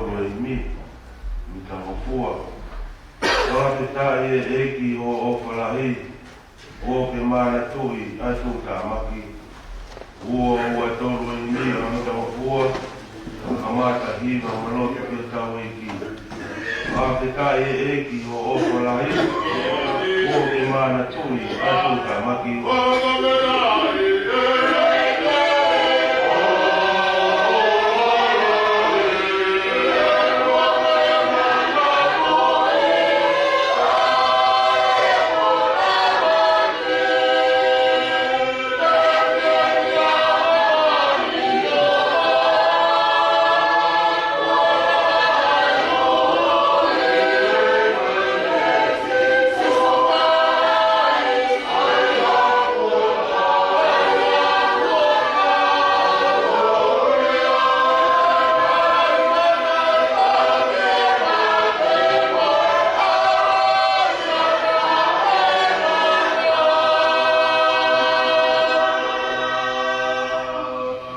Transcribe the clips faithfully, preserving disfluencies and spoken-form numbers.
Toloimi, Mitangofua. Fakafetaʻi ʻEiki hoʻo ʻofa lahi, ʻoku ke manatuʻi ʻa e tuʻutāmaki. Ua ua tolu ʻEiki, ʻa Mitangofua, kamata hiva mo lotu ki hotau ʻEiki. Fakafetaʻi ʻEiki hoʻo ʻofa lahi, ʻoku ke manatuʻi ʻa e tuʻutāmaki.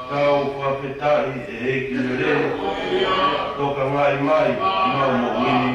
Tau fakafetaʻi ʻEiki lelei, tokangaʻi mai ʻemau moʻui ni.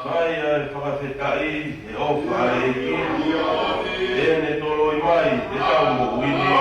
Fai ʻa e fakafetaʻi he ʻofa ʻa e ʻEiki, ʻene toloi mai ʻetau moʻui ni.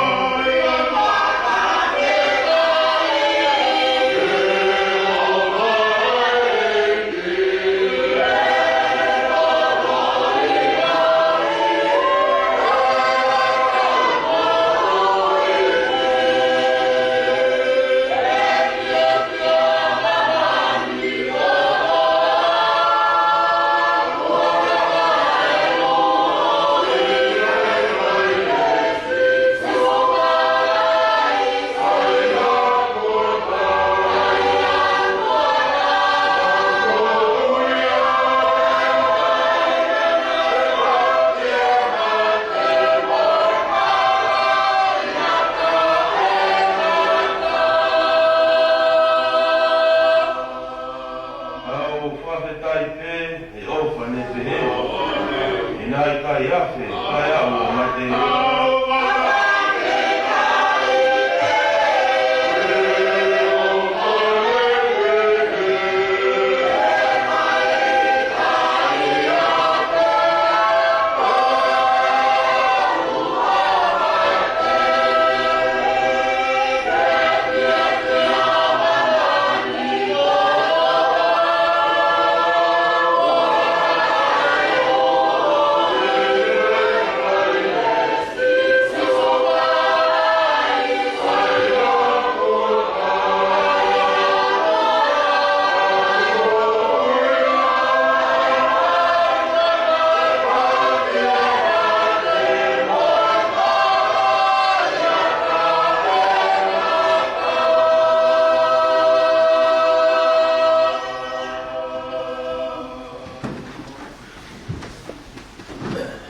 ʻOku ou fakafetaʻi pē he ʻofa ne pehē, ʻe naʻe ʻikai afe, kae aʻu ʻo mate.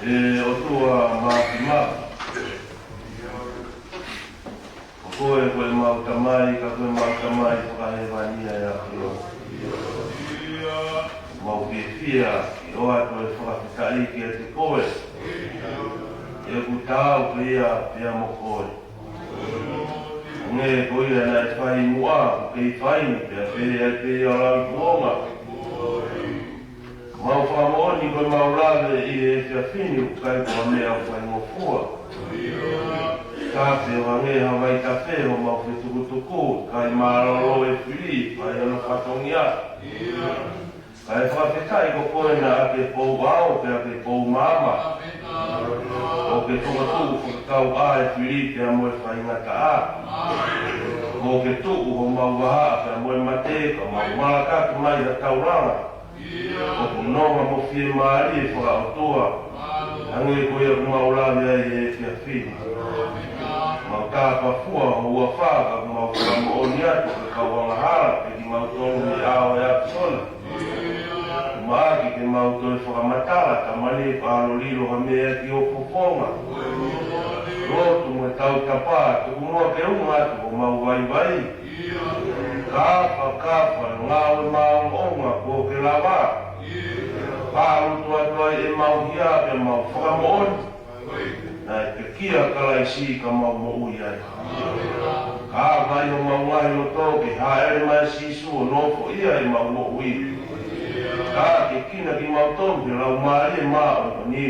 ʻE ʻOtua Māfimafi, ko koe ko ʻemau Tamai, ka ko ʻemau Tamai fakahēvani ʻa e ʻAfiona. Mau fiefia ke ʻoatu e fakafetaʻi kiate koe, he ʻoku taau pē ia pea mo koe. Hangē ko ia naʻe fai muʻa, ʻoku kei fai, pea pehē ai pē ia ʻo lauikuonga. Mau fakamoʻoni ko ʻemau lave ʻi he efiafi ni ʻoku ʻikai ko ha meʻa ʻoku faingofua. Tafe ʻo hangē ha vaitafe homau fetukutuku, ʻikai mālōlō e fili, fai hono fatongia. Kae fakafetaʻi ko koe naʻa ke pou ʻao, pea ke pou maama. ʻOku ke fokotuʻu fakakauʻā e fili pea mo e faingataʻa. ʻOku ke tuʻu homau vahaʻa pea mo e mate, ka mau malakaki mai ha taulanga ʻoku nonga mo fiemālie fakaʻotua, hangē ko ia ʻoku mau lave ai he efiafi ni. Mau tāpafua ho huafa, ka mau fakamoʻoni atu ʻoku ke kau angahala pē kimautolu mei he ʻao ʻo e ʻAfisona. Maʻake ke mau toe fakamatala, Tamai, ʻoku ʻalu lilo ha meʻa ki ho fofonga. Lotu mo e tautapa, tuku muʻa ke unga atu homau vaivai. Kafa, kafa, ngāue maʻongoʻonga kuo ke lava. Pālutu atu ai ʻemau hia pea mau fakamoʻoni naʻe pekia Kalaisi ka mau moʻui ai. Ka ʻave ʻi homau ngaahi loto ke hāʻele mai Sīsū ʻo nofoʻia ʻemau moʻui. Ka ke kina kimautolu he Laumālie Māʻoniʻoni,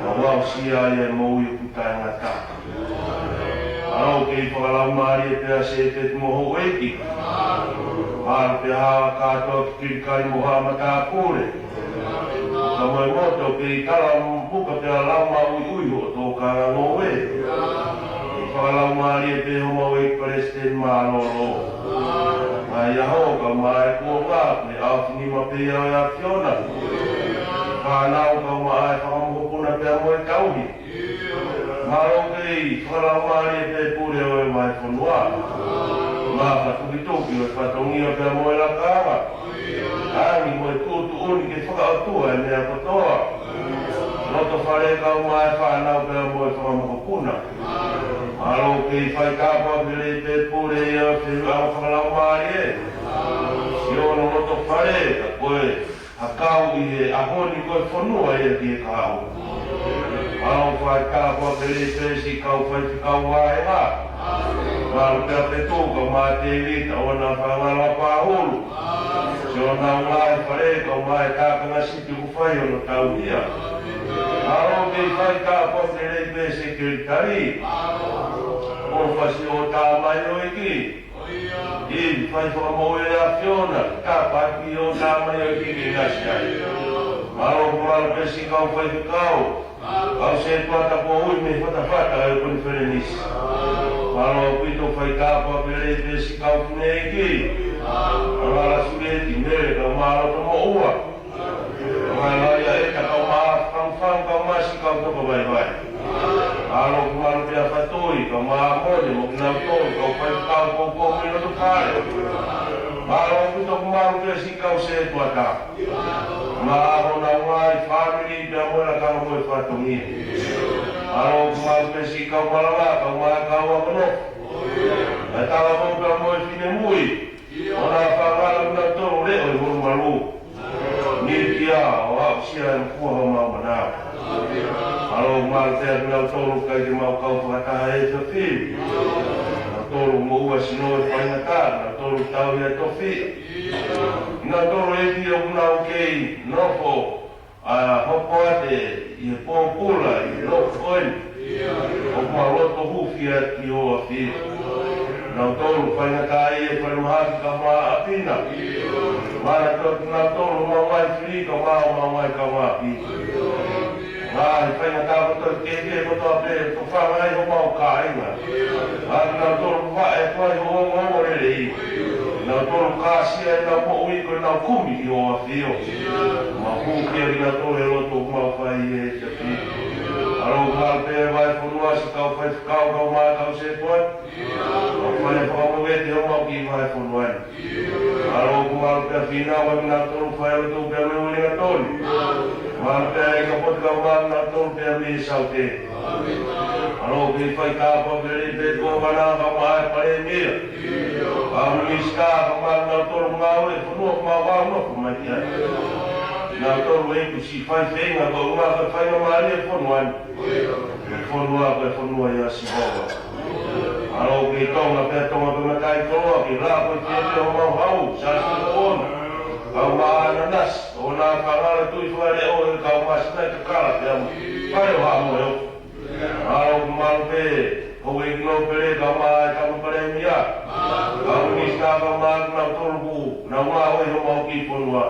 mau aʻusia ai e moʻui ʻoku taʻengata. Mālō kei fakalaumālie pē ʻa Sēpeti mo houʻeiki. Mālō pē ʻa Haʻa Kātoa ki Kilikali mo Haʻa Matāpule. Ka mo e moto kei tala muka pea lau maʻuiʻui hoʻo tōkanga ngoue. Fakalaumālie pē homau ʻEiki Palesiteni Mālōlō. Ngaahi ʻaho kae ʻumaʻā e kuonga, ko e ʻaofinima pē ia ʻo e ʻAfiona. Fānau kae ʻumaʻā e fakamokopuna pea mo e tauhi. Mālō kei fakalaumālie pē pule ʻo e vahefonua. Mafatukituki ʻo e fatongia pea mo e lakanga. Tangi mo e tuʻutuʻuni ke fakaʻotua e meʻa kotoa. Loto fale kae ʻumaʻā e fānau pea mo e fakamokopuna. Mālō kei fai tāpuaki lelei pē pule ia ʻo e feʻauʻau fakalaumālie. Siʻono loto fale ka ko e ʻakau ʻi he ʻaho ni ko e fonua ia ki he kahaʻu. Mālō fai tāpuaki lelei pē siʻi kau faifekau vāhenga. Mālō pē ʻa Petu kae ʻumaʻā Tēvita ʻo na fangala pāhulu. Siʻonau ngaahi fale kae ʻumaʻā e tākanga sipi ʻoku fai hono tauhi ia. Mālō kei fai tāpuaki lelei pē sekelitali. ʻO fasi ʻo tā mai ʻo iki. ʻI fai fakamoʻui ʻa e ʻAfiona, tāpuaki ʻo tā mai ʻo iki ke ngasi ai. Mālō, mālō pē siʻi kau faifekau, kau sētuata kuo ui mei he fatafata ʻo e konifelenisi. Mālō ʻaupito fai tāpuaki lelei pē siʻi kau fineʻeiki. Angala Sulieti, Mele kae ʻumaʻā Lotomoʻua. Mālō ia ʻEta kae ʻumaʻā Fangafanga kae ʻumaʻā siʻi kau toka vaivai. Mālō, mālō pē ʻa Fatoi kae ʻumaʻā Mone mo kinautolu kau faifekau koukou mei loto fale. Mālō ʻaupito, mālō pē siʻi kau sētuata. Mālō honau ngaahi fāmili pea mo e lakanga mo e fatongia. Mālō, mālō pē siʻi kau malanga kae ʻumaʻā e kau ako nofo. Kae talavou pea mo e finemui. ʻO na fangala kinautolu leʻo ʻi Mulumalu. Nitia ʻo aʻusia e makua homau manava. Mālō, mālō pē kinautolu ʻikai ke mau kau fakataha he efiafi ni. Kinautolu moʻua sino e faingataʻa, kinautolu tauhi e tofiʻa. Kinautolu ʻEiki ʻoku nau kei nofo ʻa hopoate ʻi he pōpula ʻi he loki ko eni. ʻOku mau loto hūfia ki ho ʻAfio. Kinautolu faingataʻaʻia ʻi he falemahaki kae ʻumaʻā ʻapi na. Mālō atu kinautolu homau ngaahi fili kae ʻumaʻā homau ngaahi kaungāʻapi. Ngaahi faingataʻa kotoa kehekehe kotoa pē ʻoku tofanga ai homau kāinga. Mālō kinautolu vaʻe atu ai ho ongoongo lelei. Kinautolu kāsia ʻenau moʻui ko ʻenau kumi ʻi ho ʻAfio. Mau hūfia kinautolu he lotu ʻoku mau fai ʻi he efiafi ni. Mālō, mālō pē vahefonua siʻi kau faifekau kae ʻumaʻā kau sētuata. Mau fai e fakamoʻoni ki homau kiʻi vahefonua ni. Mālō, mālō pē ʻa Fīnau mo kinautolu fai lotu pea mei Uelingatoni. Mālō pē ʻa e ʻEiki Pote kae ʻumaʻā kinautolu pea mei Saute. Mālō kei fai tāpuaki lelei pē Kōvana kae ʻumaʻā e Palēmia. Kau minisitā kae ʻumaʻā kinautolu ngāue ʻi he fonua ʻoku mau nofo mai ki ai. Kinautolu ʻEiki siʻi faifeinga ko e ʻuhinga ko e faingamālie e fonua ni. Ko e fonua, ko e fonua ia ʻa Sihova. Mālō kei Tonga pea Tonga pea mataʻikoloa, kei Lapoipia pea homau hau, Sāsili Fono. Kae ʻumaʻā ʻAnanasi, ʻo na fangala Tuʻi Faleʻo, e kau masina ʻi Kakala pea mo Fale ʻo Haʻamoheofo. Mālō, mālō pē houʻeiki nōpele kae ʻumaʻā e Tama Palēmia. Kau minisitā kae ʻumaʻā kinautolu ʻoku nau ngāue ʻi homau kiʻi fonua.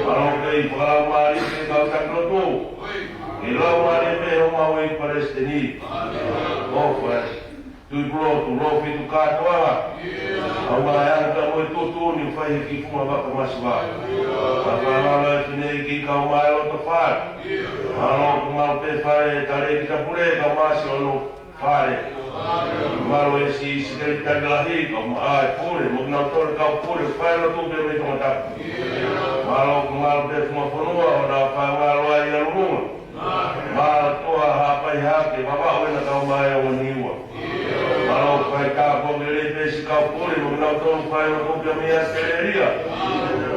Mālō pē ʻi he fakalaumālie pē kau taki lotu. ʻI he laumālie pē homau ʻOi Palesiteni. ʻOfa. Tuʻi pulotu, Lōfitu Kātoanga. ʻAumaʻa e anga mo e tuʻutuʻuni ʻoku fai ʻe he kiʻi funga vaka masiva. Ka fānau e fineʻeiki kae ʻumaʻā e loto fale. Mālō ʻoku malu pē fale e Talēkita Pule kae ʻumaʻā siʻono fale. Mālō e siʻi Sekelitali Lahi kae ʻumaʻā e pule, mo kinautolu kau pule, fai lotu pē mei Tongatapu. Mālō ʻoku malu pē funga fonua, ʻo na fai ngalo ai ʻa Lulunga. Mālō ʻOtua Haʻapai Hake, Vavaʻu ʻEna kae ʻumaʻā e Ongo Niua. Mālō fai tāpuaki lelei pē siʻi kau pule, mo kinautolu fai lotu pē mei ʻAositelēlia.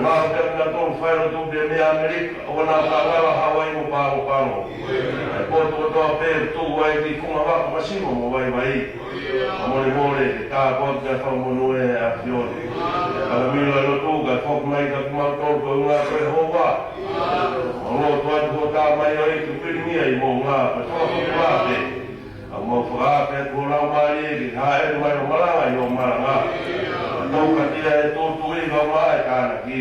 Mālō pē kinautolu fai lotu pē mei ʻAmelika, ʻo na fai ngalo Hauaiʻi mo Pago Pago. ʻA e potu kotoa pē ʻoku tuʻu ai e kiʻi funga vaka masiva mo vaivai. Kae molemole ke tāpuaki ʻa e fanga monū ʻa e ʻAfiona. Ka milo e lotu kae foki mai kiate kimautolu ko e ʻuhinga ko e houa. Mālō ʻOtua ʻoku tau mai ʻo ʻEiki Pilinisia ʻi Moʻunga, ko e fakafoki ʻa e ʻAfiona. ʻOku mau fakaafe atu ho Laumālie ke hāʻele mai ʻo malanga ʻi hoʻo malanga. Taukatia e tōtui kae ʻumaʻā e tānaki.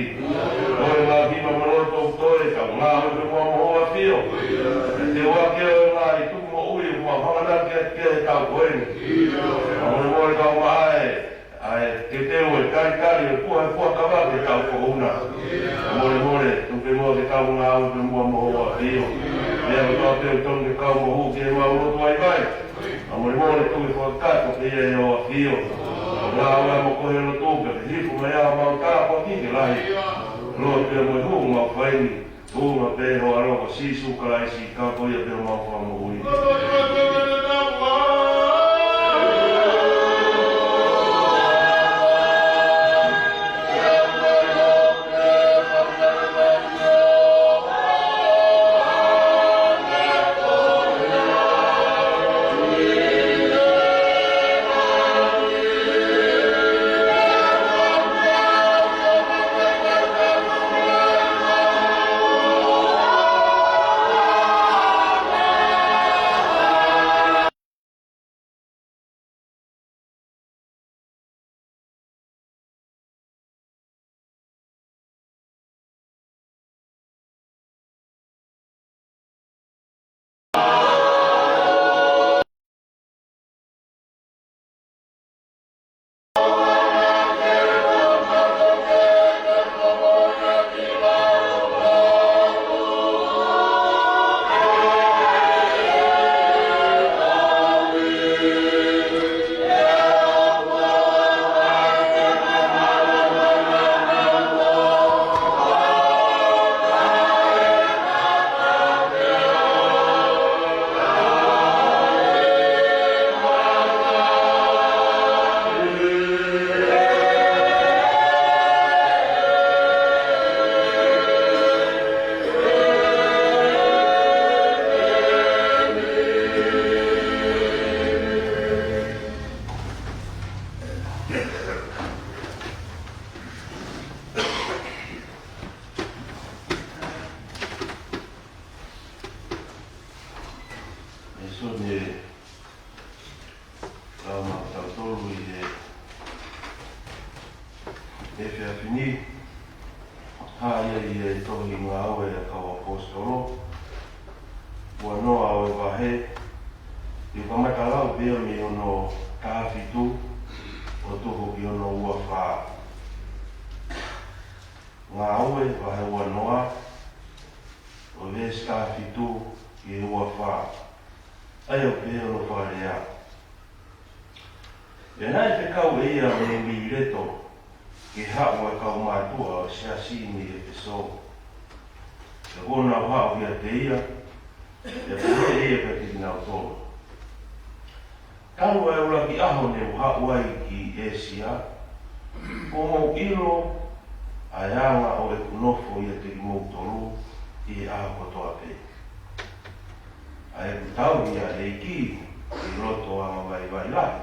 Ko e ngaahi hiva mo e loto ʻoku toe, tau ngāue pē muʻa mo hoʻo ʻAfio. Ke te uake ʻo e ngaahi tukumoʻui ʻoku mau hanganaki atu ki ai he taʻu ko eni. Kae molemole kae ʻumaʻā e, ʻa e, ke te ue talitali e puha e puha kava ke tau ko una. Kae molemole, tuku pē muʻa ke tau ngāue pē muʻa mo hoʻo ʻAfio. Meʻa kotoa pē ʻoku tonu ke kau mo hū ki heʻemau lotu vaivai. Kae molemole, tuku ke fakakakato pē ia ʻe hoʻo ʻAfio. Tau ngāue mo koe he lotu pē, ke hifo mai ʻa homau tāpuaki ke lahi. Lotu pē mo e hū mau fai ni. Tuʻunga pē ho ʻAlo ko Sīsū Kalaisi, ka ko ia pē homau Fakamoʻui. ʻE sone, lau maʻa tautolu ʻi he efiafi ni, hā ia ʻi he tohi Ngāue ʻa e Kau ʻAposetolo, ua noa ʻo e vahe, ʻi he kamata lau pē ia mei hono taha fitu, ʻo tuku ki hono ua fā. Ngāue vahe ua noa, ʻo e veesi taha fitu ki he ua fā. ʻA ia ʻoku pehē hono fakalea. Pea naʻe fekau ʻe ia mei Mileto ke haʻu ʻa e kau mātuʻa ʻo e siasi mei ʻEfesō. Pea kuo nau haʻu kiate ia, pea pehē ʻe ia kiate kinautolu, Talu ʻa e ʻuluaki ʻaho ne u haʻu ai ki ʻĒsia, kuo mou ʻilo ʻa e anga ʻo ʻeku nofo ʻiate kimoutolu ʻi he ʻaho kotoa pē. ʻA ʻeku tauhi ʻa e ʻEiki ʻi he loto angavaivai lahi,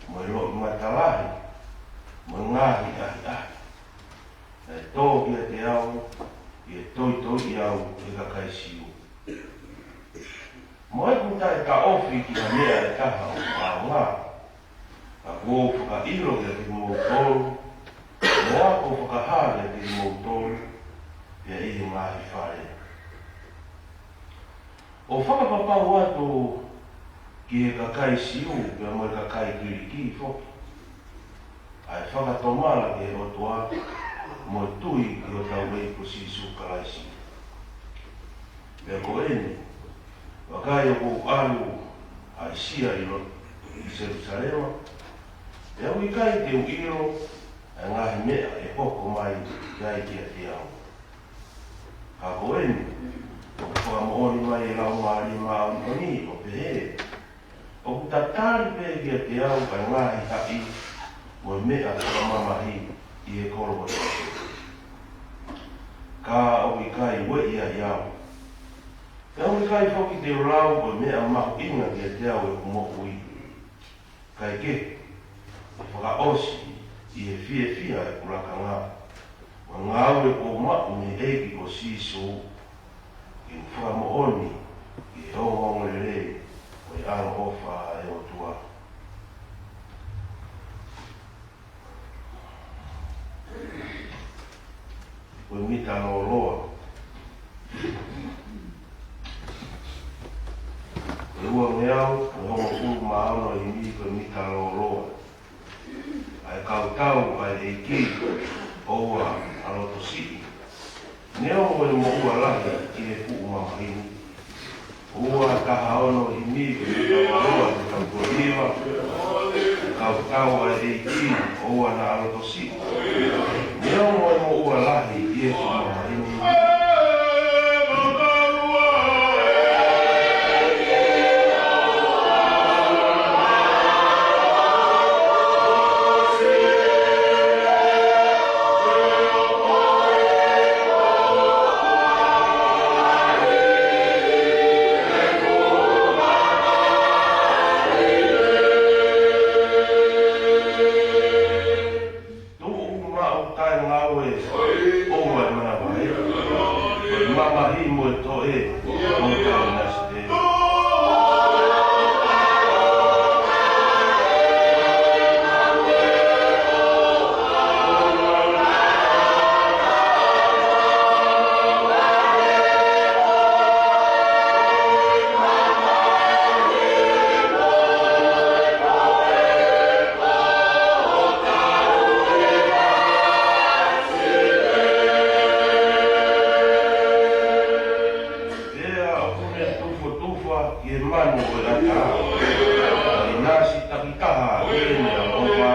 mo e loʻimata lahi, mo e ngaahi ʻahiʻahi. Naʻe tō kiate au ʻi he toitoiʻi au ʻe he kakai Siu. Mo ʻeku taʻetaʻofi ki ha meʻa ʻe taha ʻoku ʻaonga, ka kuo u fakaʻilo kiate kimoutolu, mo ako fakahā kiate kimoutolu, pea ʻi he ngaahi fale. ʻO fakapapau atu ki he kakai Siu pea mo e kakai Kiliki foki ʻa e fakatomala ki he ʻOtua mo e tui ki hotau ʻEiki ko Sīsū Kalaisi. Pea ko eni, vakai ʻoku ou ʻalu ʻaisia ʻi loto ʻi Selusalema, pea ʻoku ʻikai te u ʻilo ʻa e ngaahi meʻa ʻe hoko mai ki ai kiate au. Ka ko eni, ʻoku fakamoʻoni mai ʻe he Laumālie Māʻoniʻoni ʻo pehē, ʻoku tatali pē kiate au ʻa e ngaahi haʻi mo e meʻa fakamamahi ʻi he kolo kotoa. Ka ʻoku ʻikai ueʻi ai au. Pea ʻoku ʻikai foki te u lau ko e meʻa mahuʻinga kiate au ʻeku moʻui. Kae kehe, ʻe fakaʻosi ʻi he fiefia ʻeku lakanga mo e ngāue kuo u maʻu mei he ʻEiki ko Sīsū, ke u fakamoʻoni ki he ongoongolelei ʻo e ʻaloʻofa ʻa e ʻOtua. Ko e mita lōloa. Ko e uangeau mo e hongofulu mā ono himi, ko e mita lōloa. ʻA e kau tau ʻa e ʻEiki, ʻoua ʻa loto siʻi. Neongo e moʻua lahi ʻi he fuʻu mamahi ni, ua taha ono himi ki he mita lōloa ki he tautolu hiva. Kau tau ʻa e ʻEiki, ʻoua naʻa loto siʻi. Neongo e moʻua lahi ʻi he fuʻu mamahi ni. Tuʻu maʻu taʻengāue, ʻoua ʻe manavahē. Ko e mamahi mo e toʻe, mo e taʻenasitē. Pea ʻoku ne tufotufa ki he manu ʻo e ʻatā, ʻa e ʻinasi takitaha ʻi heʻene ʻaloʻofa.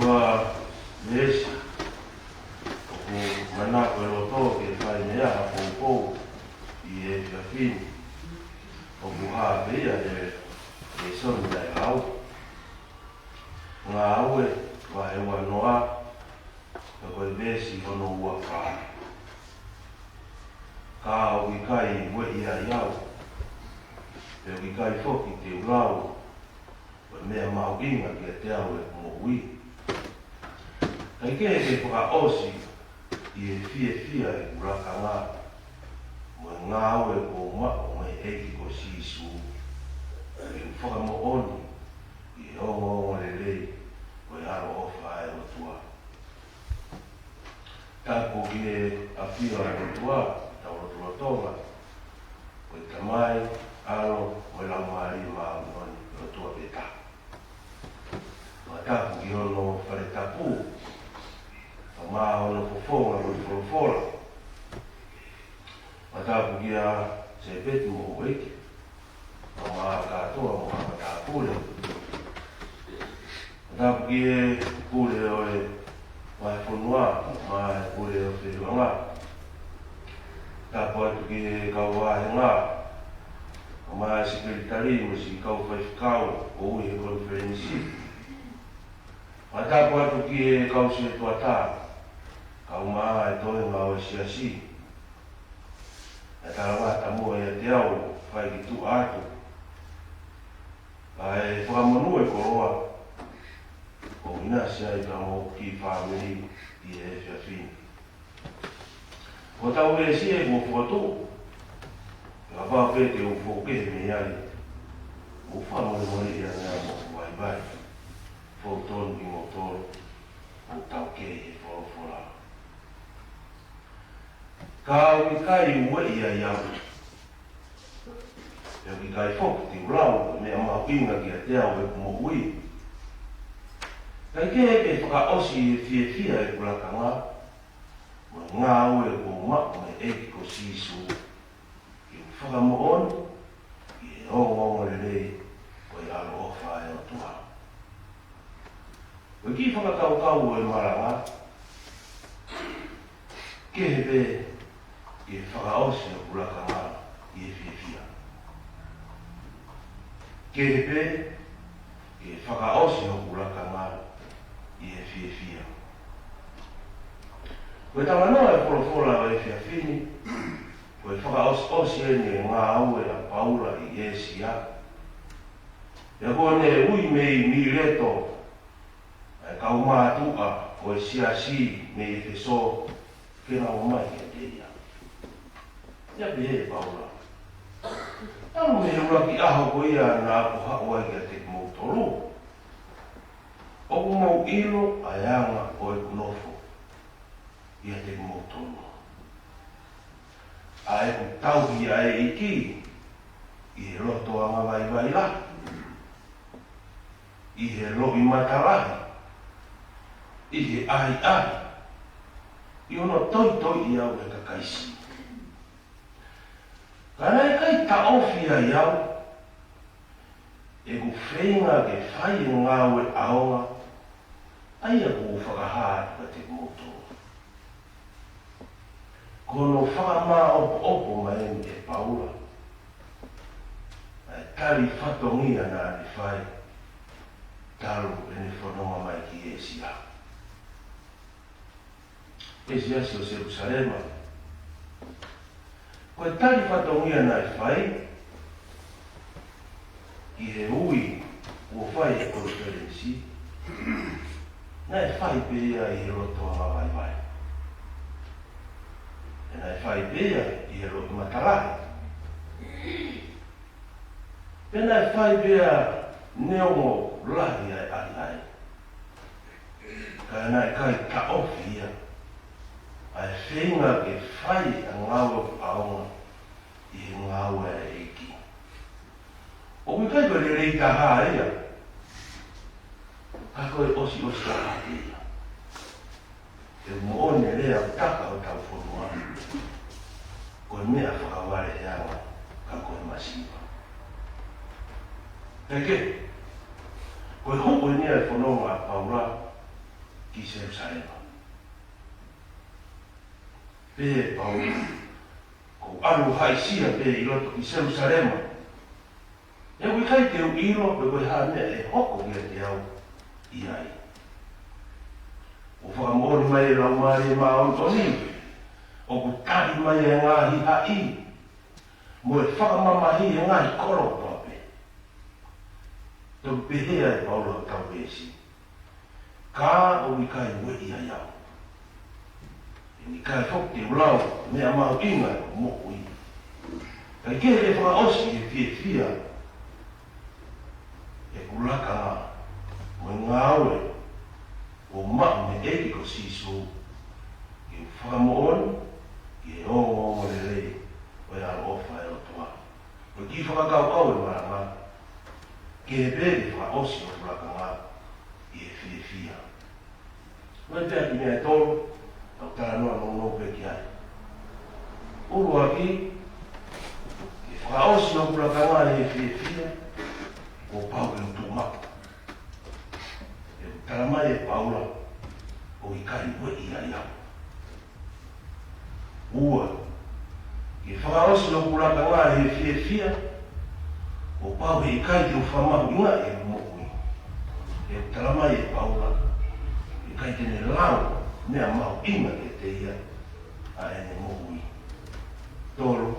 Ua veesi, ʻoku manako e loto ke fai mei ai ha poupou ʻi he efiafi ni. ʻOku hā pē ia he lēsoni naʻe lau. Ngāue vahe uanoa, pea ko e veesi hono uafā. Ka ʻoku ʻikai ueʻi ai au, pea ʻoku ʻikai foki te u lau ko e meʻa mahuʻinga kiate au ʻeku moʻui. Kae kehe, ke fakaʻosi ʻi he fiefia ʻeku lakanga mo e ngāue kuo u maʻu mei he ʻEiki ko Sīsū, ke u fakamoʻoni ki he ongoongolelei ʻo e ʻaloʻofa ʻa e ʻOtua. Tapu ki he ʻafio ʻa e ʻOtua, tau lotolotonga, ko e Tamai, ʻAlo, mo e Laumālie Māʻoniʻoni, ʻOtua pē taha. Fakatapu ki hono fale tapu, pea mo hono fofonga mo e folofola. Fakatapu kia Sēpeti mo Houʻeiki, pea mo e kātoa mo e matāpule. Fakatapu ki he pule ʻo e vahefonua, pea mo e pule ʻo e feituʻu. Tapu atu ki he kau vāhenga, pea mo e sekelitali mo e siʻi kau faifekau ʻo e konifelenisi. Fakatapu atu ki he kau sētuata, kae ʻumaʻā e toenga ʻo e siasi, Talangata mo ʻiate au, fai ki tuʻa atu ʻa e fakamonū ʻo e koloa, ʻo ʻinasi ai pea mo e kiʻi fāmili ʻi he efiafi ni. Ko ʻetau veesi ʻe kuo fotu, kapau pē te u foki mei ai, mou fakamolemole ʻi he ʻaho ni mo e vaivai. Fou tonu kimoutolu, mou taukei he folofola. Ka ʻoku ʻikai ueʻi ai au, pea ʻoku ʻikai foki te u lau meʻa mahuʻinga kiate au ʻi heʻeku moʻui. Kae kehe ke fakaʻosi ʻi he fiefia ʻeku lakanga, mo e ngāue kuo u maʻu mei he ʻEiki ko Sīsū, ke u fakamoʻoni ki he ongoongolelei ʻo e ʻaloʻofa ʻa e ʻOtua. Ko e kiʻi fakakaukau ʻo e malanga, kehe pē ke fakaʻosi hoku lakanga ʻi he fiefia. Kehe pē ke fakaʻosi hoku lakanga ʻi he fiefia. Ko e talanoa ʻo e folofola ʻo e efiafi ni, ko e fakaʻosiʻosi eni ʻo e ngāue ʻa Paula ʻi ʻĒsia. Pea kuo ne ui mei Mileto ʻa e kau mātuʻa ʻo e siasi mei ʻEfesō ke nau ō mai kiate ia. Pea pehē ʻe Paula, talu mei he ʻuluaki ʻaho ko ia naʻa ku haʻu ai kiate kimoutolu, ʻoku mou ʻilo ʻa e anga ʻo ʻeku nofo ʻiate kimoutolu, ʻa ʻeku tauhi ʻa e ʻEiki ʻi he loto angavaivai lahi, ʻi he loʻimata lahi, ʻi he ʻahiʻahi, ʻi hono toitoiʻi au ʻe he kakai Siu. Ka naʻe ʻikai taʻofi ai au ʻeku feinga ke fai e ngāue ʻaonga ʻa ia kuo u fakahā atu kiate kimoutolu. Ko hono fakamāʻopoʻopo mai eni ʻe Paula ʻa e tali fatongia naʻa ne fai talu ʻene fononga mai ki ʻĒsia. ʻĒsia, ʻo Selusalema. Ko e tali fatongia naʻe fai ki he ui kuo fai ʻe he konifelenisi, naʻe fai pē ia ʻi he loto angavaivai. Pea naʻe fai pē ia ʻi he loʻimata lahi. Pea naʻe fai pē ia neongo lahi ʻa e ʻahiʻahi. Ka naʻe ʻikai taʻofi ia ʻa e feinga ke fai ʻa e ngāue ʻaonga ʻi he ngāue ʻa e ʻEiki. ʻOku ʻikai ko e lelei taha ia, ka ko e ʻosiʻosi taha ia. He moʻoni e lea ʻoku taka hotau fonua, ko e meʻa fakavaleʻanga ka ko e masiva. Pea ko e hū eni ʻa e fononga ʻa Paula ki Selusalema. Pehē ʻe Paula, ko u ʻalu haʻisia pē ʻi loto ki Selusalema, he ʻoku ʻikai te u ʻilo pe ko e hā e meʻa ʻe hoko kiate au ʻi ai. ʻOku fakamoʻoni mai e Laumālie Māʻoniʻoni ʻoku tali mai e ngaahi haʻi mo e fakamamahi ʻi he ngaahi kolo kotoa pē. Toki pehē ʻe Paula ʻi heʻetau veesi, ka ʻoku ʻikai ueʻi ai au, he ʻoku ʻikai foki te u lau meʻa mahuʻinga ʻi heʻeku moʻui. Kae kehe ke fakaʻosi ʻi he fiefia ʻeku lakanga mo e ngāue kuo u maʻu mei he ʻEiki ko Sīsū, ke u fakamoʻoni ki he ongoongolelei ʻo e ʻaloʻofa ʻa e ʻOtua. Ko e kiʻi fakakaukau ʻo e malanga, kehe pē ke fakaʻosi hoku lakanga ʻi he fiefia. Ko e kiʻi meʻa ʻe tolu, tau talanoa nounou pē ki ai. ʻUluaki, ke fakaʻosi hoku lakanga ʻi he fiefia, kuo pau ke u tuʻu maʻu. ʻOku tala mai ʻe Paula, ʻoku ʻikai ueʻi ai au. Ua, ke fakaʻosi hoku lakanga ʻi he fiefia, kuo pau he ʻikai te u fakamahuʻingaʻi ʻeku moʻui. ʻOku tala mai ʻe Paula, ʻikai te ne lau meʻa mahuʻinga kiate ia ʻa ʻene moʻui. Tolu,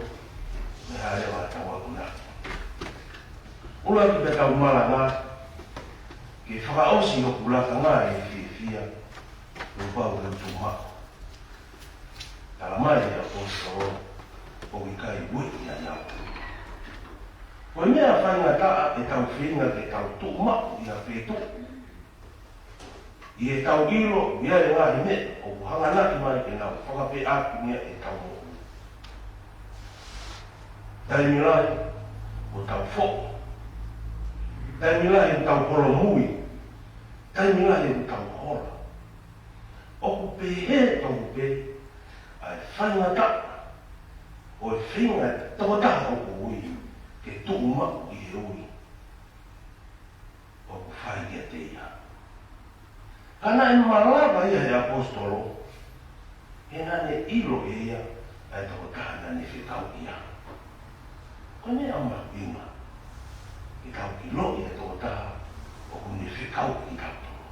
Mei he lea ʻa e tau akonaki. ʻUluaki pea tau malanga, ke fakaʻosi hoku lakanga ʻi he fiefia, kuo pau ke u tuʻu maʻu. Talamai ʻe he ʻaposetolo, ʻoku ʻikai ueʻi ai au. Ko e meʻa faingataʻa ʻetau feinga ke tau tuʻu maʻu ʻi ha feituʻu ʻi heʻetau ʻilo ʻoku ʻi ai e ngaahi meʻa ʻoku hanganaki mai ke nau fakafeʻātungiaʻi ʻetau moʻui. Taimi lahi ʻoku tau foʻi. Taimi lahi ʻoku tau holomui. Taimi lahi ʻoku tau hola. ʻOku pehē tofu pē ʻa e faingataʻa ʻo e feinga ʻa e tokotaha ʻoku ui ke tuʻu maʻu ʻi he ui ʻoku fai kiate ia. Ka naʻe malava ia ʻe he ʻaposetolo, he naʻa ne ʻilo ʻe ia ʻa e tokotaha naʻa ne fekauʻi ia. Ko e meʻa mahuʻinga ke tau ʻiloʻi ʻa e tokotaha ʻoku ne fekauʻi kitautolu.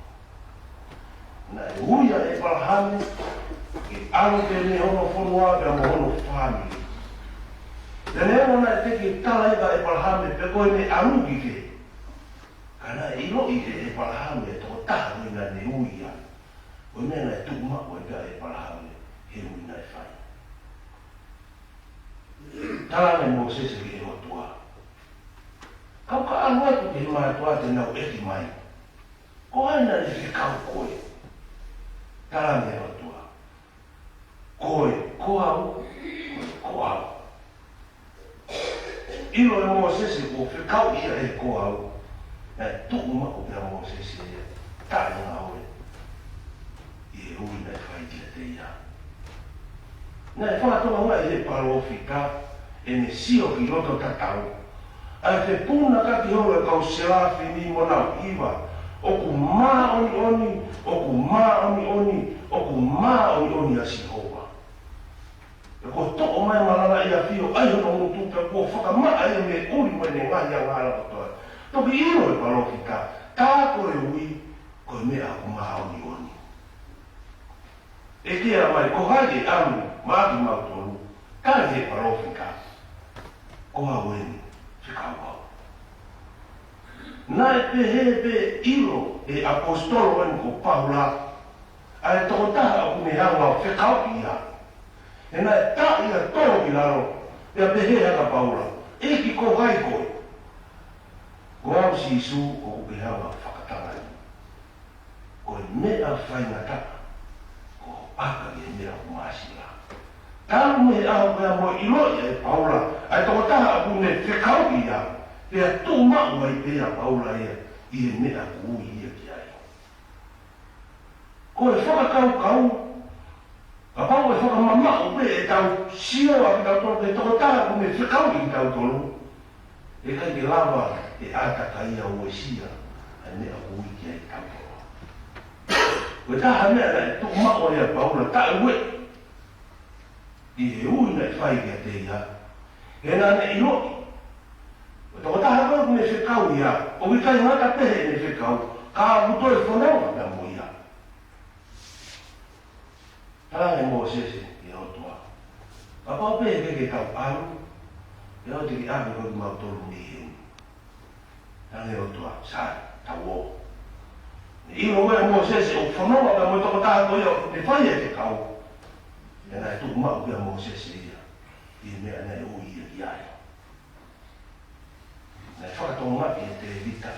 Naʻe ui ʻa ʻĒpalahame ke ʻalu pē mei hono fonua pea mo hono fāmili. Pea neongo naʻe teʻeki tala ia ʻe ʻĒpalahame pe ko ʻene ʻalu ki fē, ka naʻe ʻiloʻi ʻe ʻĒpalahame ʻa e tokotaha ko ē naʻa ne ui ia. Ko e meʻa naʻe tuʻu maʻu ai pē ʻa ʻĒpalahame he ui naʻe fai. Talaange ʻe Mōsese ki he ʻOtua, kau ka ʻalu atu ki he mātuʻa te nau ʻeke mai, ko hai naʻa ne fekau koe? Talaange ʻe he ʻOtua, ko e koau, ko e koau. ʻIlo ʻe Mōsese kuo fekauʻi ia ʻe he koau, naʻe tuʻu maʻu pē ʻa Mōsese ia, taʻengāue ʻi he ui naʻe fai kiate ia. Naʻe fakatokangaʻi ʻe he palōfita ʻene sio ki loto tatau, ʻa e fepunakaki holo ʻa e kau selafimi mo honau hiva, ʻoku māʻoniʻoni, ʻoku māʻoniʻoni, ʻoku māʻoniʻoni ʻa Sihova. Pea kuo toʻo mai malanga ʻi ʻAfio ʻa hono ngutu, pea kuo fakamaʻa ia mei he ʻuli mo ʻene ngaahi angahala kotoa. Toki ʻilo ʻe he palōfita, tā ko e ui, ko e meʻa ʻoku māʻoniʻoni. ʻEke mai, ko hai ʻe ʻalu maʻa kimautolu? Tali ʻe he palōfita, ko au eni, fekau au. Naʻe pehē pē ʻilo ʻe he ʻaposetolo eni ko Paula, ʻa e tokotaha ʻoku ne hanga ʻo fekauʻi ia. He naʻe taʻi ia tolo ki lalo, pea pehē ange ʻa Paula, ʻEiki, ko hai koe? Ko au Sīsū ʻoku ke hanga ʻo fakatanga ni. Ko e meʻa faingataʻa ko hoʻo ʻaka ki he meʻa ʻoku māsila. Talu mei he ʻaho ko ia mo ʻiloʻi ʻe Paula ʻa e tokotaha ʻoku ne fekauʻi ia, pea tuʻu maʻu ai pē ʻa Paula ia ʻi he meʻa ʻoku ui ia ki ai. Ko e fakakaukau, kapau ʻe fakamamaʻo pē ʻetau sio ʻa kitautolu ki he tokotaha ʻoku ne fekauʻi kitautolu, ʻe ʻikai ke lava ʻe ʻātakai ia ʻo uesia ʻa e meʻa ʻoku ui ki ai kitautolu. Ko e taha meʻa naʻe tuʻu maʻu ai ʻa Paula, taʻeueʻi ʻi he ui naʻe fai kiate ia, he naʻa ne ʻiloʻi ko e tokotaha ko ē ʻoku ne fekau ia, ʻoku ʻikai ngata pē heʻene fekau, ka ʻoku toe fononga pea mo ia. Talaange ʻe Mōsese ki he ʻOtua, kapau pē ʻe ʻikai ke tau ʻalu, ʻe ʻoua te ke ʻave kimautolu mei heni. Talaange ʻe he ʻOtua, sai, tau ō. Naʻe ʻilo ʻe Mōsese ʻoku fononga pea mo e tokotaha ko ia ʻoku ne fai e fekau. Pea naʻe tuʻu maʻu pē ʻa Mōsese ia ʻi he meʻa naʻe ui ia ki ai. Naʻe fakatokangaʻi ʻe Tēvita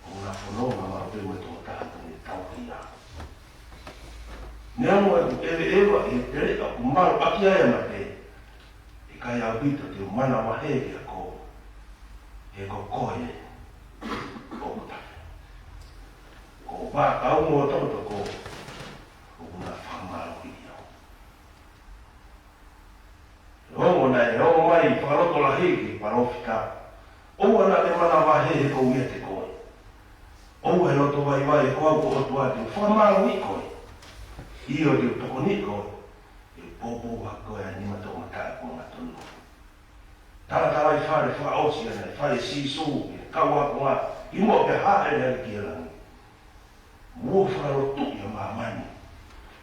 ʻoku na fononga maʻu pē mo e tokotaha ʻoku ne tauhi ia. Neongo ʻeku ʻeveʻeva ʻi he teleʻa ʻoku malu ʻaki ai ʻa e mate, ʻe ʻikai ʻaupito te u manavahē kiate koe, he ko koe ʻoku tafe. Ko hoʻo vaʻa kau mo hoʻo tokotoko ʻoku na fakamālohiʻi au. Ongo naʻe ongo mai fakalotolahi ki he palōfita, ʻoua naʻa ke manavahē he ʻoku ou ʻiate koe. ʻOua ʻe loto vaivai, he ko au ko e ʻOtua, te u fakamālohiʻi koe. ʻIo, te u tokoniʻi koe, te u poupou hake koe ʻa e nima toʻomataʻu ʻo e kuonga tonu. Talatalaifale fakaʻosi ia naʻe fai ʻe Sīsū ki he kau ākonga, ʻi muʻa pea hāʻele hake ki he langi. Mou fakalotuʻi ʻa māmani,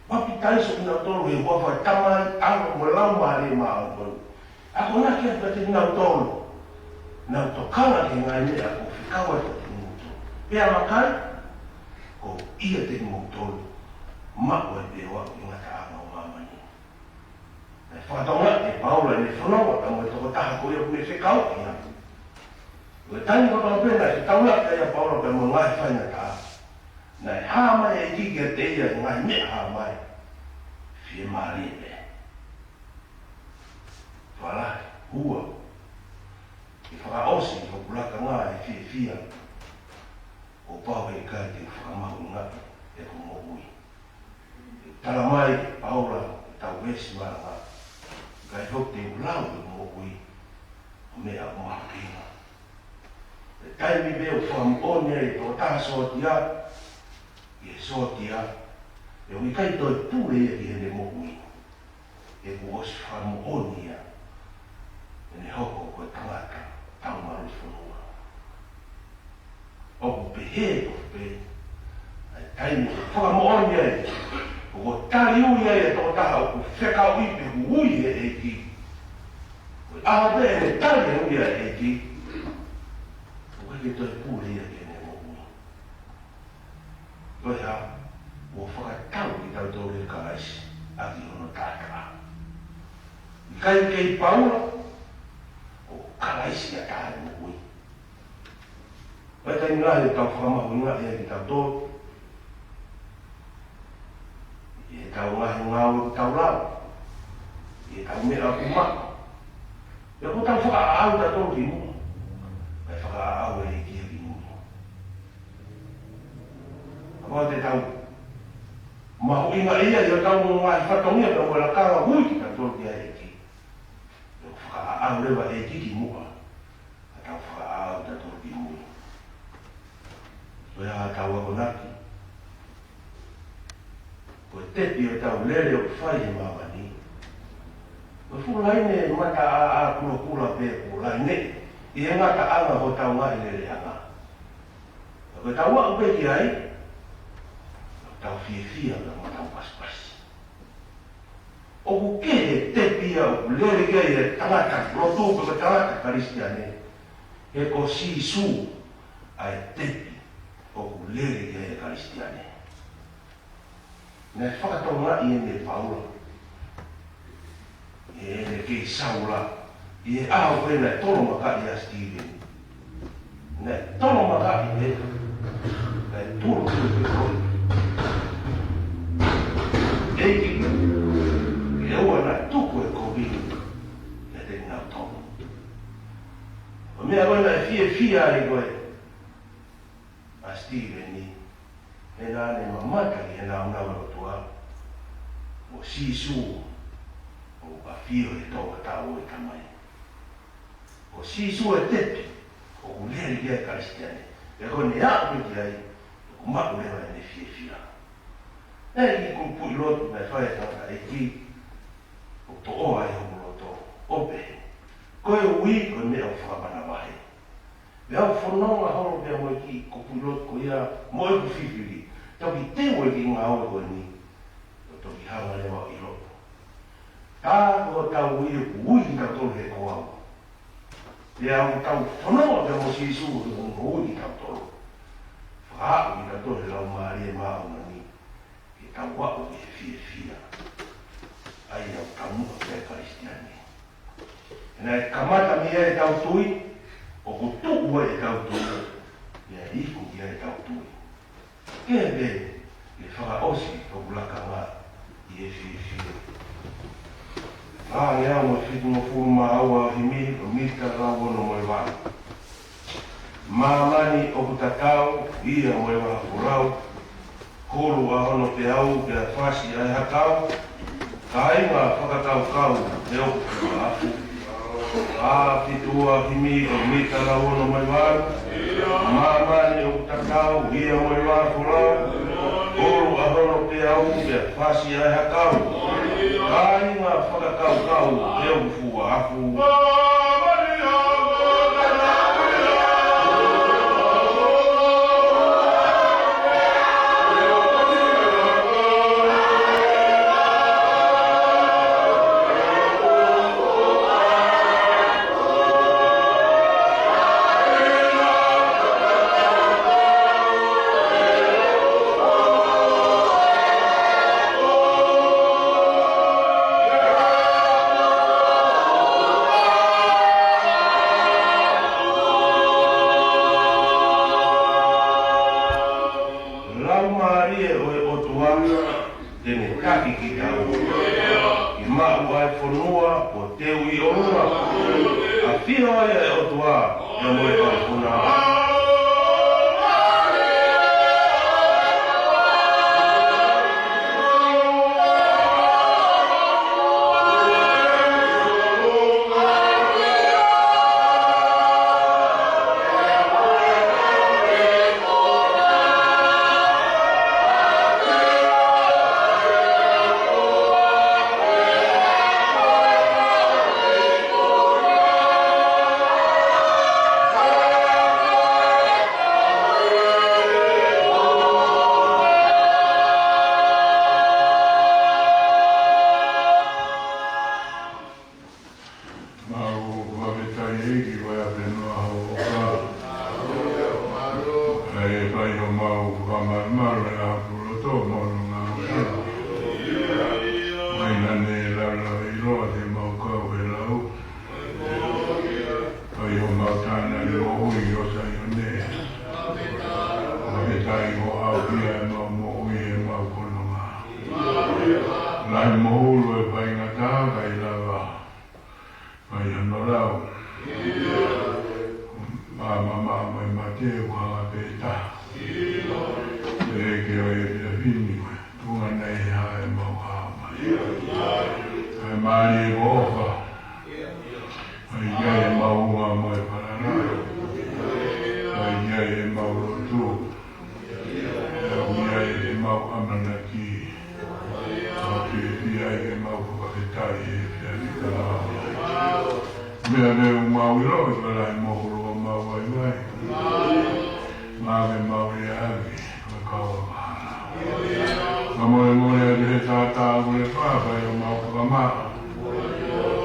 Papitaiso kinautolu he huafa ʻo e Tamai, ʻAlo mo e Laumālie Māʻoniʻoni. Akonaki atu kiate kinautolu, nau tokanga ki he ngaahi meʻa kuo fekau atu kiate kimoutolu. Pea vakai, ko ia ʻiate kimoutolu, maʻu ai pē ʻo aʻu ki he ngataʻanga ʻo māmani. Naʻe fakatokangaʻi ʻe Paula ʻene fononga pea mo e tokotaha ko ia ʻoku ne fekauʻi ia. Ko e taimi kotoa pē naʻe fetaulaki ai ʻa Paula pea mo e ngaahi faingataʻa, naʻe hā mai e ʻEiki kiate ia ʻi he ngaahi meʻa hā mai. Fiemālie pē. Fala, ua. Ke fakaʻosi hoku lakanga ʻi he fiefia, kuo pau he ʻikai te u fakamahuʻingaʻi ʻeku moʻui. Tala mai ʻe Paula ʻi he tau veesi malanga, ʻikai foki te u lau ʻeku moʻui ko e meʻa ʻoku mahuʻinga. He taimi pē ʻoku fakamoʻoni ai ʻe he tokotaha sōtia, ʻi he sōtia, ʻoku ʻikai toe pule ia ki heʻene moʻui. He kuo ʻosi fakamoʻoni ia ʻene hoko ko e tangata taumalu fonua. ʻOku pehē tofu pē ʻa e taimi ʻoku fakamoʻoni ai, ʻoku tali ui ai e tokotaha ʻoku fekauʻi pe ʻoku ui he ʻEiki. Ko e ʻaho pē ʻe tali ui ai e ʻEiki, ʻoku ʻikai ke toe pule ia ki heʻene moʻui. Ko e hā? Kuo fakatau kitautolu ʻe Kalaisi ʻaki hono taʻataʻa. ʻIkai kei Paula, ko Kalaisi ʻataʻatā ʻi he moʻui. Ko e taimi lahi ʻoku tau fakamahuʻingaʻi ai kitautolu ʻi heʻetau ngaahi ngāue ʻoku tau lava, ʻi heʻetau meʻa ʻoku maʻu. Pea ʻoku tau fakaʻaʻau kitautolu ki muʻa, kae fakaʻaʻau e ʻEiki ia ki muli. Kapau te tau mahuʻingaʻia ʻi hotau ngaahi fatongia pea mo e lakanga, ui kitautolu ki he ʻEiki, ʻe fakaʻaʻau leva e ʻEiki ki muʻa, ka tau fakaʻaʻau kitautolu ki muli. Ko ia ʻetau akonaki, ko e tepi ʻo ʻetau lele ʻoku fai he māmani, ko e fuʻu laine mataʻāʻā kulokula pē ʻoku laine ʻi he ngataʻanga hotau ngaahi leleʻanga. Ka ko ʻetau aʻu pē ki ai, tau fiefia pea mo tau pasipasi. ʻOku kehe e tepi ia ʻoku lele ki ai e tangata lotu pe ko e tangata Kalisitiane. He ko Sīsū ʻa e tepi ʻoku lele ki ai e Kalisitiane. Naʻe fakatokangaʻi ʻe Paula, ʻi heʻene kei Saula, ʻi he ʻaho ko ē naʻe tolomakaʻi ai ʻa Sitīveni. Naʻe tolomakaʻi pē, naʻe tūʻulutui pē ko ē. ʻEiki, ʻe ua naʻe tuku e kovi kiate kinautolu. Ko e meʻa ko ē naʻe fiefia ai ko ē ʻa Sitīveni, he naʻa ne mamata ki he nāunau ʻo e ʻOtua, mo Sīsū ʻoku ʻafio he toʻomataʻu ʻo e Tamai. Ko Sīsū e tepi ʻoku lele ki ai e Kalisitiane. Pea ko ʻene aʻu pē ki ai, ʻoku maʻu leva ʻene fiefia. Naʻe ʻi he kupuʻi lotu naʻe fai ʻe he tangataʻeiki, ʻoku toʻo ai hoku loto, ʻo pehē: Ko e ui, ko e meʻa ʻoku fakamanavahē. Pea u fononga holo pea mo e kiʻi kupuʻi lotu ko ia mo ʻeku fifili. Toki teu e kiʻi ngāue ko eni, ʻo toki hanga leva ʻo ʻilo. Tā ko hotau ui ʻoku ui kitautolu he ko au. Pea ʻoku tau fononga pea mo Sīsū ʻi hono ui kitautolu. Fakaaʻu kitautolu ʻe he Laumālie Māʻoniʻoni ke tau aʻu ki he fiefia. ʻA ia ʻoku taumuʻa ki ai e Kalisitiane. He naʻe kamata mei ai ʻetau tui, ʻoku tuʻu ai ʻetau tui, pea iku ki ai ʻetau tui. Kehe pē, ke fakaʻosi hoku lakanga ʻi he fiefia. Ngaahi awa fitungofulu mā ua, himi ʻo Mita Lauono mo e Valu. Māmani ʻoku tatau, ia mo e vahafolau. Kulu ʻa hono peau pea fasi ʻa e hakau. Kāinga fakakaukau he ʻoku fua afu. Ka fitua himi ʻo Mita Lauono mo e Valu. Māmani ʻoku tatau, ia mo e vahafolau. Kulu ʻa hono peau pea fasi ʻa e hakau. Kāinga fakakaukau he ʻoku fua afu. Fiho ia ʻe ʻOtua, ʻi he moʻui ʻa e puna. Mau fakafetaʻi ʻEiki ko e ʻAfiona Hoʻo ʻOfa. ʻA e fai homau fakamalumalu ʻa e ʻaho lotu mo hono ngāue. Mai naʻa ne laulauʻi ʻiloa ke mau kau he lau. Fai homau tānaki moʻui ʻo Saione. Fakafetaʻi ko e ʻAfiona ʻemau moʻui ʻemau fononga. Lahi mo hulu e faingataʻa kae lava. Mai hono lau. Māmā mo e mate ʻoku hanga pē taha. Pea ke ʻoe efiafi ni ko e tuʻunga naʻe hā ʻemau hā mai. Kae mālie ko e ʻofa. Mai ia ʻemau unga mo e falala. Mai ia ʻemau lotu. Pea ʻoku ʻi ai ʻemau ʻamanaki. Mau fiefia ai ke mau fakafetaʻi he efiafi ka mau. Meʻa leva ʻoku mau ʻiloʻi ka lahi mo hulu ʻoku mau vaivai. Maʻa ke mau ʻiloʻi ʻaki, ko e kau angahala. Ka molemole atu he taʻataʻa ʻoku leva fai homau fakamaʻa.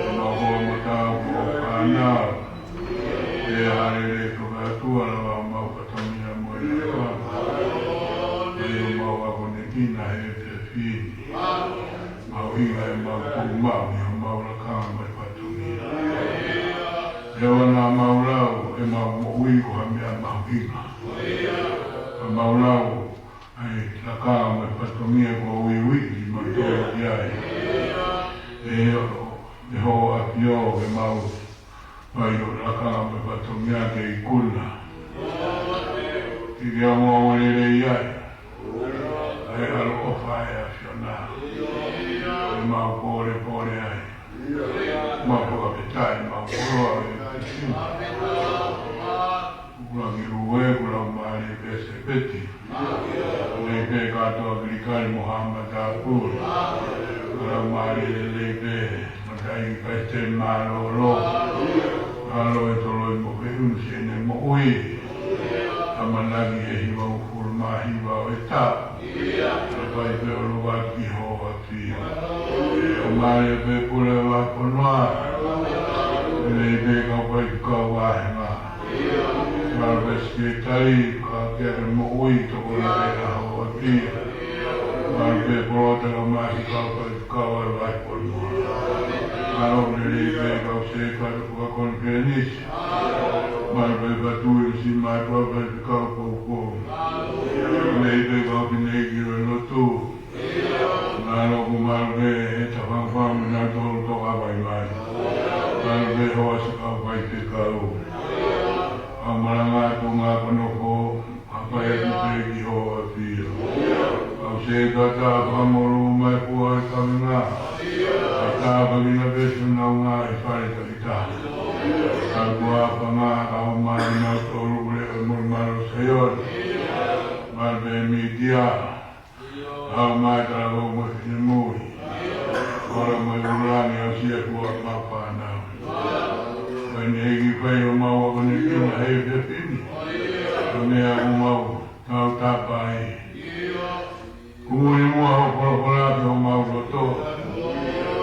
Homau hoa mo tau ko e fānau. ʻE hālele ko e ʻOtua lava homau fatongia mo e lava. Pea ʻoku mau akonekina he efiafi ni. Mahuʻinga ʻemau tuʻu maʻu ʻi homau lakanga mo e fatongia. ʻE ʻoua naʻa mau lau ʻemau moʻui ko ha meʻa mahuʻinga. Ka mau lau ʻa e lakanga mo e fatongia kuo uiuiʻi kimautolu ki ai. ʻE ʻOtua, ʻe Hoʻo ʻAfio ke mau fai ʻo lakanga mo e fatongia ke ikuna. Ke ke ongoongo lelei ai ʻa e ʻaloʻofa ʻa e ʻAfiona. ʻOku mau polepole ai. Mau fakafetaʻi, mau koloa e Sīsū. Kulangi Lue, Kulangi Mālie Pēsepeti. Lelei pē kātoa Kilikali mo Haʻa Matāpule. Kulangi Mālie lelei pē, Mataʻi Paisiteli Mālōlō. Mālō e toloi mo feʻunu siʻene moʻui. ʻAmanaki ʻe hiva hongofulu mā hiva ʻo e taʻu. Ka pai pē ʻo lava ki Hoʻo ʻAfio. ʻOku mālie pē Pule Vāhenga. Lelei pē kau faifekau vāhenga. Mālō pē Sekelitali, ka ke ake moʻui tokolahi ʻa Hoʻo ʻAfio. Mālō pē Polota ka masi kau faifekau ʻa e Vāhenga. Mālō lelei pē kau sētuata fakakonifelenisi. Mālō pē Patui mo Simātuʻa faifekau poupou. Lelei pē kau fineʻeiki ʻo e lotu. Mālō ʻoku mālō pē he tafaʻaki mo nautolu toka vaivai. Mālō pē hoa siʻi kau faifekau. Kau malanga tuʻunga ko nofo, ka pai atu pē ki Hoʻo ʻAfio. Kau sētuata fakamolū mai fua e kaveinga. Kae tāpuekina pē siʻonau ngāue ʻi fale takitaha. Kau tuʻa fanga, kau mai nautolu ʻule ʻo e moʻui mālō Saione. Mālō pē mītia. Kau mai talavou mo e finemui. Kolo mo e ʻuluaki ʻo e siʻi fua ʻemau fānau. Ko eni ʻEiki fai homau akonekina he efiafi ni. Ko e meʻa ʻoku mau tautapa ai. Kuo muimui hoʻo folofola ki homau loto.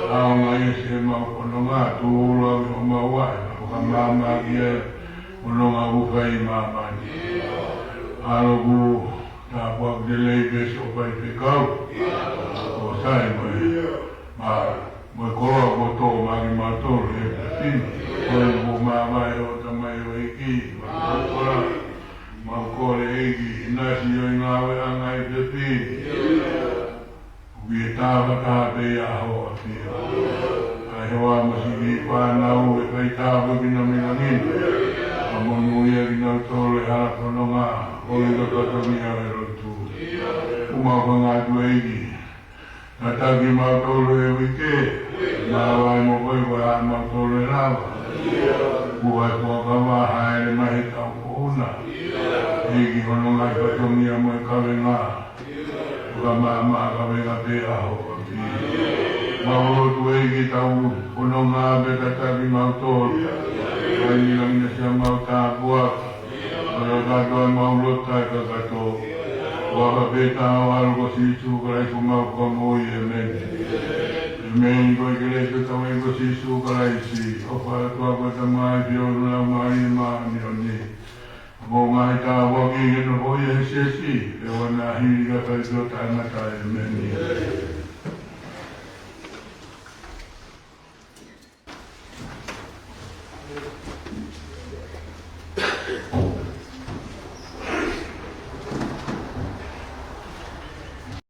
ʻAonga ia siʻemau fononga, tūʻulua ki homau vaʻe, fakamaama ki ai, fononga ʻoku fai ʻi māmani. ʻAlo ʻoku tāpuaki lelei pē siʻo faifekau. ʻO sai mo e, ma, mo e koloa kuo tō maʻa kimautolu he efiafi ni. Ko e kuo māvae ʻo Tamai ʻEiki, mo e folofola. Mau kole ʻEiki, ʻinasi ʻo e ngāueʻanga he efiafi ni. ʻOku ʻi he taha taha pē ʻa Hoʻo ʻAfio. ʻA e hoa mo e siʻi fānau ʻe fai tāpuekina mei Tole hala fononga, ʻo i ka fatongia ʻo e lotu. Uma ko ngā tueiki. Tataki mautolu he uike, māvae mo koe ko e hā mautolu e lava. Kuo e fuakava haele mai he taʻu ko ena. ʻEiki hono ngaahi fatongia mo e kavenga. Ka mama ka venga pe aho ka ki. Mau lotu ʻEiki tau, hono ngā pe tataki mautolu. Kai ni langi na sia mau tāpuaki. Ka kakato e mau lotu taʻe kakato. Ua ka pe tau ʻalu ko Sīsū Kalaisi ko mau ka mo i ʻēmeni. ʻEmeni ko e kelesi ʻa hotau ʻEiki ko Sīsū Kalaisi. ʻOfa ʻa e ʻOtua ko e Tamai, feohi ʻa e Laumālie Māʻoniʻoni. Mo e ngaahi tāpuaki ke nofo ʻi he siasi, ʻo ʻoua naʻa hili ka fai ki he taʻengata ʻēmeni.